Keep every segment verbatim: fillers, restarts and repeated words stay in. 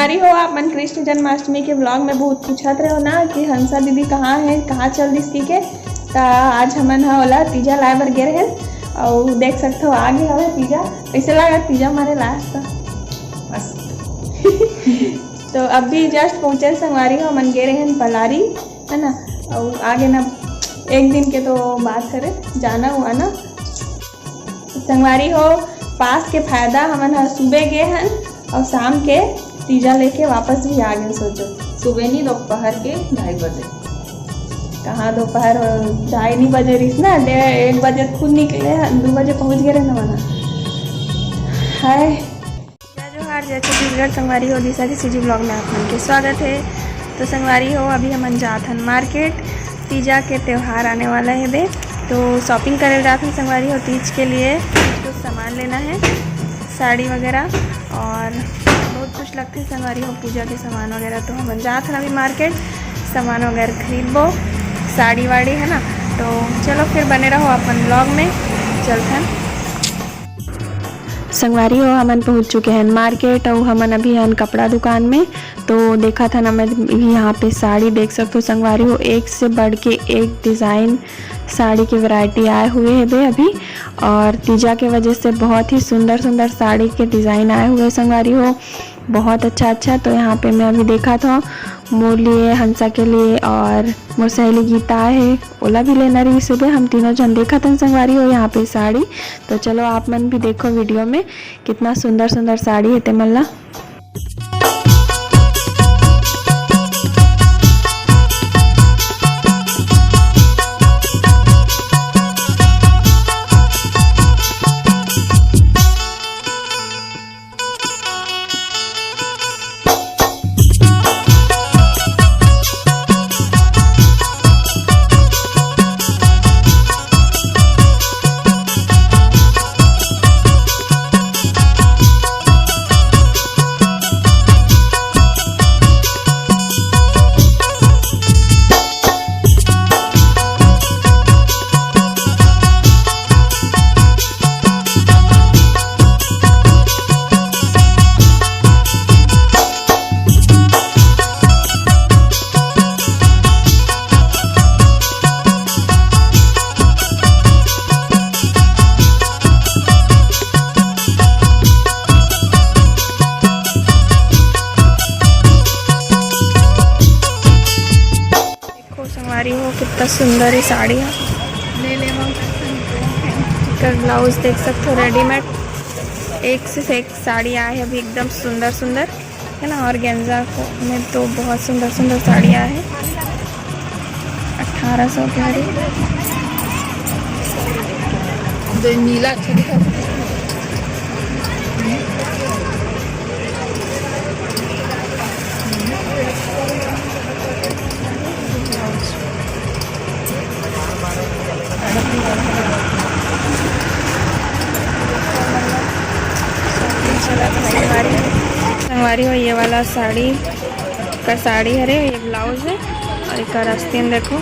अरे हो, आप मन कृष्ण जन्माष्टमी के vlog में बहुत पूछत रहे हो ना कि हंसा दीदी कहाँ है, कहाँ चल दिस के। त आज हमन ह ओला तीजा लाए बर गे रहेन, अउ देख सकत हो आगे हवे तीजा। कैसे लगा तीजा मारे last का? बस। तो अभी just पहुँचे संगवारी हो, हमन गे रहेन पलारी, है ना? अउ आगे ना एक दिन के तो बात हरे, जाना हुआ ना। संगवारी हो, पास के फायदा हमन ह सुबह गे हन अउ शाम के तीजा लेके वापस भी आ गए। सोचो, सुबह नहीं, दोपहर के ढाई बजे। कहाँ दोपहर हो, ढाई नहीं बजे रहिस ना, डेढ़ एक बजे खुद निकले हन, दो बजे पहुँच गए रहना वाला है। जय जोहार, जय छत्तीसगढ़। संगवारी हो, दिशा के CG vlog में आप मन के स्वागत है। तो संगवारी हो, अभी हमन जात हन market, तीजा के त्योहार आने वाला है बे, तो shopping करे जात हन संगवारी हो। तीज के लिए कुछ सामान लेना है, साड़ी वगैरह, और बहुत कुछ लगथे संगवारी हो, पूजा के सामान वगैरह। तो हमन जात हन अभी market, सामान वगैरह खरीदबो, साड़ी वाड़ी, है ना। तो चलो फिर बने रहो अपन vlog में, चलथन। संगवारी हो, हमन पहुंच चुके हैं market अउ हमन अभी हन कपड़ा दुकान में। तो देखत हन हमन यहाँ पे साड़ी देख सकत हो संगवारी हो, एक से बढ़ के एक design साड़ी के variety आए हुए है बे अभी। और तीजा के वजह से बहुत ही सुंदर सुंदर साड़ी के design आए हुए हैं संगवारी हो, बहुत अच्छा अच्छा। तो यहाँ पे मैं अभी देखत हूँ मोर लिए, हंसा के लिए और मोर सहेली गीता है, ओला भी लेना रहिस हे बे। हम तीनों झन देखत हन संगवारी हो यहाँ पे साड़ी। तो चलो आप मन भी देखो video में कितना सुंदर सुंदर साड़ी है तेमन ला। देखो संगवारी हो, कितना सुंदर है साड़ी है। ले ले मम। एकर blouse देख सकते हो, readymade, एक से एक साड़ी आए है अभी, एकदम सुंदर सुंदर, है ना। Organza को में तो बहुत सुंदर सुंदर साड़ी आए है। अठारह सौ के हरे। जो नीला अच्छा दिखा। संगवारी हो, ये वाला साड़ी का साड़ी हरे, ये blouse है और एक आस्तीन देखो,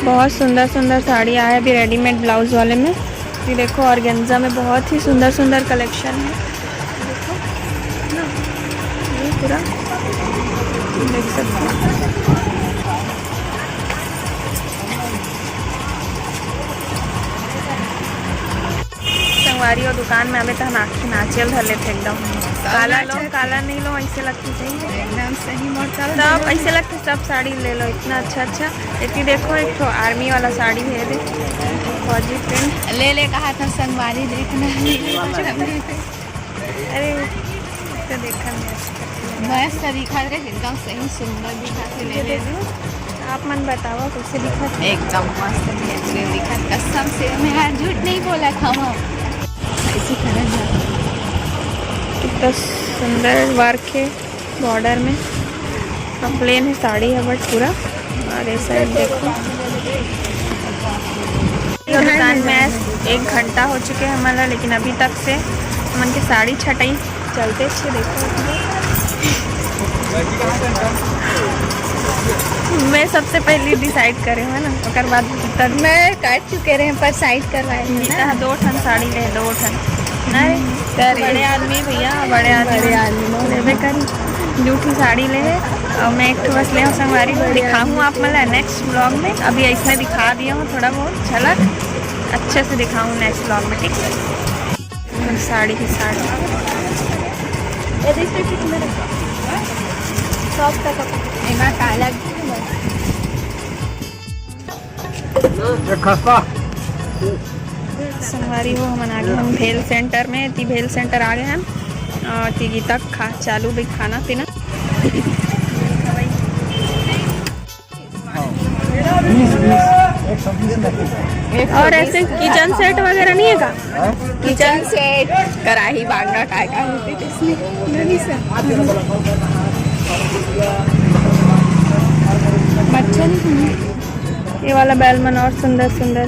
बहुत सुंदर सुंदर साड़ी आए अभी readymade blouse वाले में। ये देखो, organza में बहुत ही सुंदर सुंदर collection है। देखो ना, ये पूरा देख सकते हो। संगवारी हो, दुकान में आबे त हम आँखी नाचे ल धर लेथे एकदम। काला लो, काला नहीं लो, ऐसे लगथे सही। एकदम सही मोर चल सब ऐसे लगथे, सब साड़ी ले लो, इतना अच्छा अच्छा। इतनी देखो, एक ठो army वाला साड़ी है, देख, फौजी print। ले ले, कहा था संगवारी, देखना है। अरे, तो देखा मैं। मस्त दिखा रे, एकदम सही सुंदर दिखा के ले ले। आप मन बताओ कैसे दिखत? एकदम मस्त बेहतरीन दिखत, कसम से मैं यार झूठ नहीं बोला था वो। ऐसे खड़ा जा। कितना सुंदर work है border में। अब plain है साड़ी है but पूरा। और ये side देखो, तो दुकान में एक घंटा हो चुके हैं हमारा, लेकिन अभी तक से हमन के साड़ी छटाई चलते छे। देखो, मैं सबसे पहले decide करे हूँ ना, ओकर बाद तक मैं काट चुके रहे पर side करवाए हैं ना। दो ठन साड़ी ले, दो ठन। नहीं, बड़े आदमी भैया, बड़े आदमी। बड़े आदमी। लेबे करी। दू ठो साड़ी ले हे और मैं एक ठो बस ले हूँ संगवारी, दिखाहूँ आप मन ला नेक्स्ट ब्लॉग में। अभी ऐसने दिखा दिया हूँ थोड़ा बहुत झलक, अच्छे से दिखाऊँ नेक्स्ट ब्लॉग में, ठीक है? साड़ी ही साड़ी। एक खस्ता। संगवारी हो, हमन आ गे हन भेल सेंटर में। ती भेल सेंटर आ गे हन। अ, ती गीता खा, चालू भी खाना पीना। हाँ। बीस, बीस, एक सौ बीस में। और ऐसे किचन सेट वगैरह नहीं है का? हाँ? किचन सेट, कढ़ाई, बांगा, काय काय होथे इसमें? नहीं सर। मच्छर नहीं है। ये वाला बैल मन और सुंदर सुंदर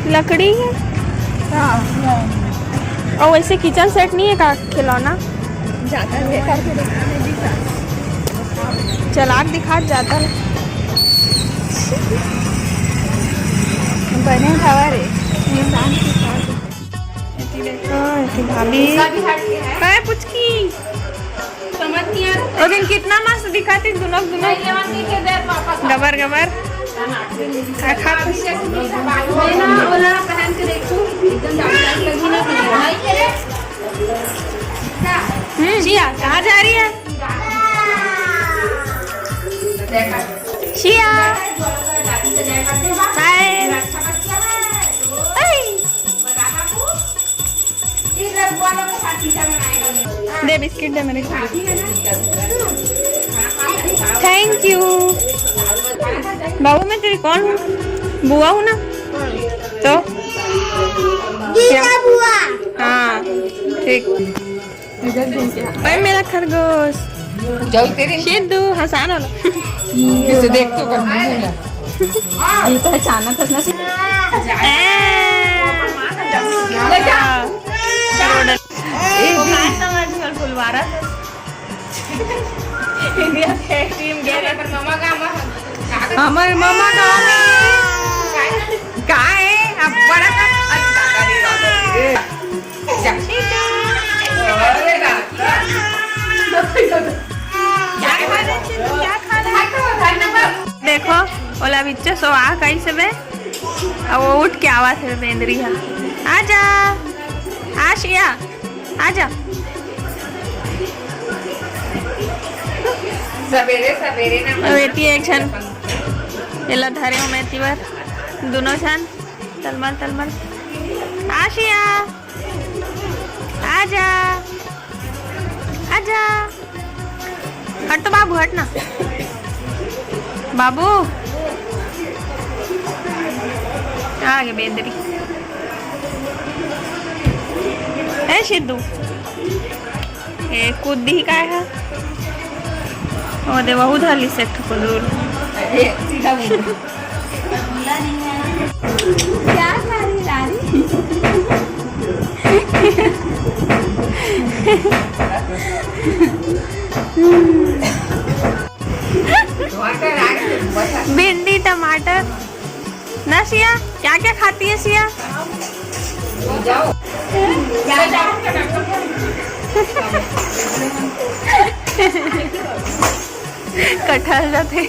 लकड़ी है। हाँ। और वैसे किचन सेट नहीं है का खिलौना? जाता है, करके देखा नहीं दिखा। चला के दिखा जाता है। बने हवा रे, इंसान के साथ। एती देखो, एती भाभी। इसका भी हट के है। काय पुचकी? समझ नहीं आ रहा। ओ दिन कितना मस्त दिखाती दुनों, दुनों। नहीं, ये मत नीचे दे पापा का। गबर, गबर। खा, खा। अभी जैसे कि बाजू में ना, वो ना पहन के देखो, एकदम ज्यादा लाइट लगी ना, कि नहीं? हम्म, जिया, कहाँ जा रही है? देखा। शिया। हाय। हाय। दे बिस्किट दे मेरे को। Thank you. बाबू, मैं तेरी कौन हूँ? बुआ हूँ ना? तो? गीता क्या? बुआ। हाँ, ठीक। भाई, मेरा खरगोश। जाओ तेरे। सिद्धू, हंसाना लो। इसे देख तो कर मुझे ना। ये पहचाना था ना। ए, हाँ। करोड़। ए, वो काहे ना मैं झोल फुलवारा था। इंडिया के टीम गए रे। हमर मामा गाँव में। का है? अब बड़ा का। देखो, ओला बिच्चे सोवा कइसे बे, अब वो उठ के आवा थे बेंदरी हा। आजा, आशिया, आजा। सवेरे सवेरे ना अब एती एक झन एला धरे हो मैं एती बर, दुनों झन तलमल तलमल। आशिया। आजा, आजा। हट तो बाबू, हट ना। बाबू। आ गे बेंदरी। ए सिद्धू। ए, कूद दिही काय हा? ओ दे, वहू धर लिस एक ठो कुंदूर। ए, सीधा बोल। क्या खा रही लारी? भिंडी, टमाटर। ना सिया, क्या क्या खाती है सिया? कटहल जाते।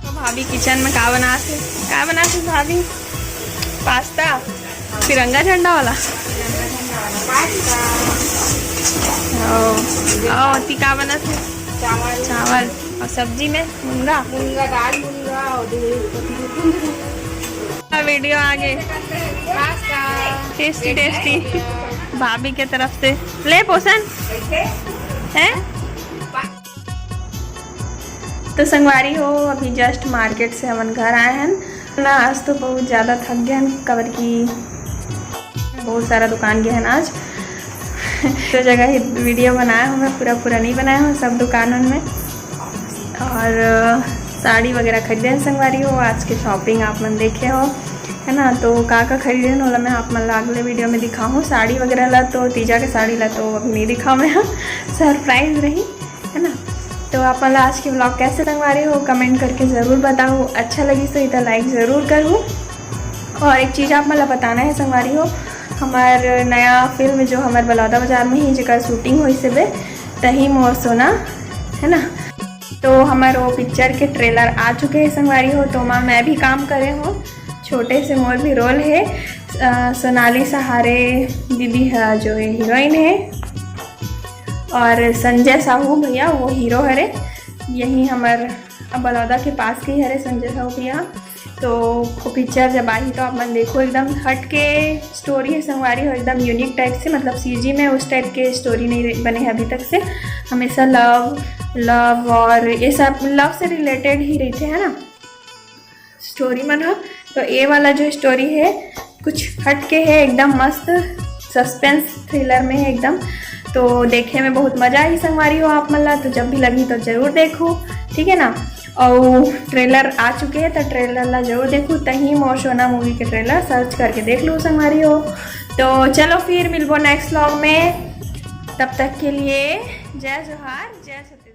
तो भाभी किचन में का बनाथे? का बनाथे भाभी? पास्ता? तिरंगा झंडा वाला? ओ, ओ, ती का बनाथे? चावल। चावल। और सब्जी में मुनगा? मुनगा दाल, मुनगा और दूध। वीडियो आगे। पास्ता। Tasty, tasty. भाभी के तरफ से। ले पोषण। कैसे? हैं? तो संगवारी हो, अभी जस्ट मार्केट से हमन घर आए हन ना। आज तो बहुत ज़्यादा थक गए हन, काबर कि बहुत सारा दुकान गए हन आज। तो जगह ही वीडियो बनाए हूँ मैं, पूरा पूरा नहीं बनाए हूँ सब दुकानन में। और, अ, साड़ी वगैरह खरीदे हन संगवारी हो, आज के शॉपिंग आप मन देखे हो, है ना। तो का का खरीदे हन, ओला मैं आप मन ला अगले वीडियो में दिखाहूँ। साड़ी वगैरह ला तो, तीजा के साड़ी ला तो अभी नहीं दिखाऊँ मैं, सरप्राइज रही, है ना। तो आप मन ला आज के व्लॉग कैसे संगवारी हो, कमेंट करके ज़रूर बताओ। अच्छा लगिस तो इतना लाइक ज़रूर करूँ। और एक चीज़ आप मन ला बताना है संगवारी हो, हमार नया फिल्म जो हमार बलौदा बाजार में ही जेकर शूटिंग होइस हे बे, तही मोर सोना, है ना। तो हमर वो पिक्चर के ट्रेलर आ चुके हे संगवारी हो, तो ओमा मैं भी काम करे हों, छोटे से मोर भी रोल हे। अ, सोनाली सहारे दीदी ह जो ये हीरोइन हे, और संजय साहू भैया वो हीरो हरे। यही हमर बलौदा के पास के ही हरे संजय साहू भैया। तो वो पिक्चर जब आही तो आप मन देखो, एकदम हट के स्टोरी हे संगवारी हो, एकदम यूनिक टाइप से, मतलब सीजी में उस टाइप के स्टोरी नहीं रह-, बने हे अभी तक से। हमेशा लव, लव और ये सब लव से रिलेटेड ही रहिथे, है ना, स्टोरी मन ह। तो ये वाला जो स्टोरी हे कुछ हट के हे, एकदम मस्त सस्पेंस थ्रिलर में हे एकदम। तो देखे में बहुत मजा आही संगवारी हो आप मन ला, तो जब भी लगही तो जरूर देखो, ठीक है ना। और ट्रेलर आ चुके हे तो ट्रेलर ला जरूर देखो, तही मोर सोना मूवी के ट्रेलर सर्च करके देख लो संगवारी हो। तो चलो फिर मिलबो नेक्स्ट व्लॉग में, तब तक के लिए जय जोहार, जय छत्तीसगढ़।